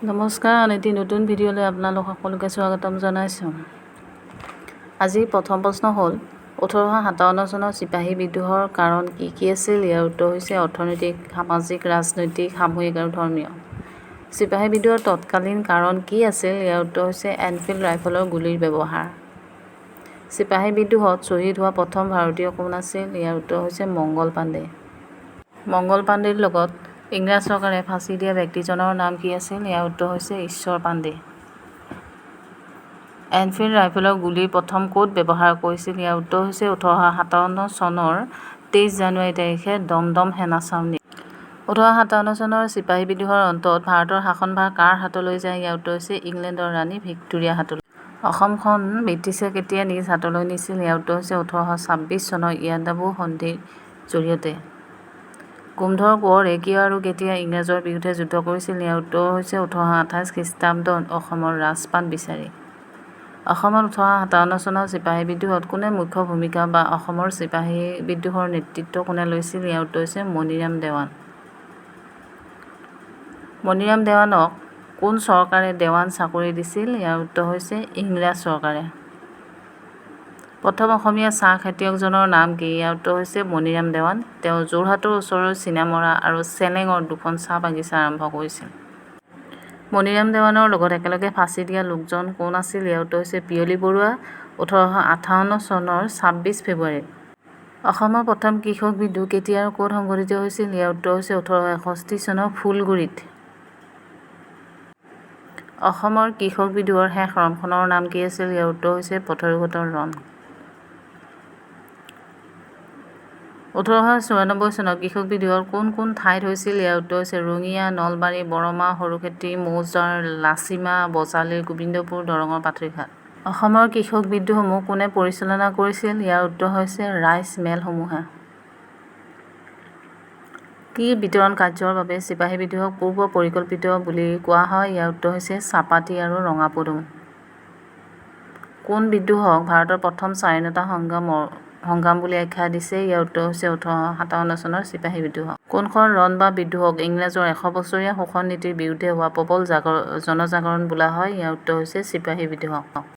নমস্কাৰ, আন এটি নতুন ভিডিঅ'লৈ আপোনালোক সকলোকে স্বাগতম জনাইছোঁ। আজি প্ৰথম প্ৰশ্ন হ'ল, 1857 চনৰ চিপাহী বিদ্ৰোহৰ কাৰণ কি কি আছিল? ইয়াৰ উত্তৰ হৈছে অৰ্থনৈতিক, সামাজিক, ৰাজনৈতিক, সামূহিক আৰু ধৰ্মীয়। চিপাহী বিদ্ৰোহৰ তৎকালীন কাৰণ কি আছিল? ইয়াৰ উত্তৰ হৈছে এনফিল্ড ৰাইফলৰ গুলীৰ ব্যৱহাৰ। চিপাহী বিদ্ৰোহত শ্বহীদ হোৱা প্ৰথম ভাৰতীয় কোন আছিল? ইয়াৰ উত্তৰ হৈছে মংগল পাণ্ডে। মংগল পাণ্ডেৰ লগত ইংৰাজ চৰকাৰে ফাঁচি দিয়া ব্যক্তিজনৰ নাম কি আছিল? ইয়াৰ উত্তৰ হৈছে ঈশ্বৰ পাণ্ডে। এনফিল্ড ৰাইফলৰ গুলী প্ৰথম ক'ত ব্যৱহাৰ কৰিছিল? ইয়াৰ উত্তৰ হৈছে 1857 চনৰ 23 জানুৱাৰী তাৰিখে দমদম সেনা ছাউনীত। 1857 চনৰ চিপাহী বিদ্ৰোহৰ অন্তত ভাৰতৰ শাসনভাৰ কাৰ হাতলৈ যায়? ইয়াৰ উত্তৰ হৈছে ইংলেণ্ডৰ ৰাণী ভিক্টোৰিয়াৰ হাতলৈ। অসমখন ব্ৰিটিছে কেতিয়া নিজ হাতলৈ নিছিল? ইয়াৰ উত্তৰ হৈছে 1826 চনৰ ইয়াণ্ডাবু সন্ধিৰ জৰিয়তে। গোমধৰ কোঁৱৰে কিয় আৰু কেতিয়া ইংৰাজৰ বিৰুদ্ধে যুদ্ধ কৰিছিল? ইয়াৰ উত্তৰ হৈছে 1828 খ্ৰীষ্টাব্দত অসমৰ ৰাজপাট বিচাৰি। অসমত 1857 চনৰ চিপাহী বিদ্ৰোহত কোনে মুখ্য ভূমিকা বা অসমৰ চিপাহী বিদ্ৰোহৰ নেতৃত্ব কোনে লৈছিল? ইয়াৰ উত্তৰ হৈছে মণিৰাম দেৱান। মণিৰাম দেৱানক কোন চৰকাৰে দেৱান চাকৰি দিছিল? ইয়াৰ উত্তৰ হৈছে ইংৰাজ চৰকাৰে। প্ৰথম অসমীয়া চাহ খেতিয়কজনৰ নাম কি? ইয়াৰ উত্তৰ হৈছে মণিৰাম দেৱান। তেওঁ যোৰহাটৰ ওচৰৰ চিনামৰা আৰু চেলেঙৰ দুখন চাহ বাগিচা আৰম্ভ কৰিছিল। মণিৰাম দেৱানৰ লগত একেলগে ফাঁচি দিয়া লোকজন কোন আছিল? ইয়াৰ উত্তৰ হৈছে পিয়লি বৰুৱা, 1858 চনৰ 26 ফেব্ৰুৱাৰীত। অসমৰ প্ৰথম কৃষক বিদ্ৰোহ কেতিয়া আৰু ক'ত সংঘটিত হৈছিল? ইয়াৰ উত্তৰ হৈছে 1861 চনৰ ফুলগুৰিত। অসমৰ কৃষক বিদ্ৰোহৰ শেষ ৰণখনৰ নাম কি আছিল? ইয়াৰ উত্তৰ হৈছে পথৰুঘাটৰ ৰণ। 1894 চনত কৃষক বিদ্ৰোহত কোন কোন ঠাইত হৈছিল? ইয়াৰ উত্তৰ হৈছে ৰঙিয়া, নলবাৰী, বৰমা, সৰুক্ষেত্ৰী, মৌজাৰ লাচিমা, বজালীৰ গোবিন্দপুৰ, দৰঙৰ পাথৰিঘাট। অসমৰ কৃষক বিদ্ৰোহসমূহ কোনে পৰিচালনা কৰিছিল? ইয়াৰ উত্তৰ হৈছে ৰাইচ মেলসমূহে। কি বিতৰণ কাৰ্যৰ বাবে চিপাহী বিদ্ৰোহক পূৰ্ব পৰিকল্পিত বুলি কোৱা হয়? ইয়াৰ উত্তৰ হৈছে চাপাতি আৰু ৰঙা পদুম। কোন বিদ্ৰোহক ভাৰতৰ প্ৰথম স্বাধীনতা সংগ্ৰাম বুলি আখ্যা দিছে? ইয়াৰ উত্তৰ হৈছে 1857 চনৰ চিপাহী বিদ্ৰোহ। কোনখন ৰণ বা বিদ্ৰোহক ইংৰাজৰ 100 বছৰীয়া শোষণ নীতিৰ বিৰুদ্ধে হোৱা প্ৰবল জনজাগৰণ বোলা হয়? ইয়াৰ উত্তৰ হৈছে চিপাহী বিদ্ৰোহ।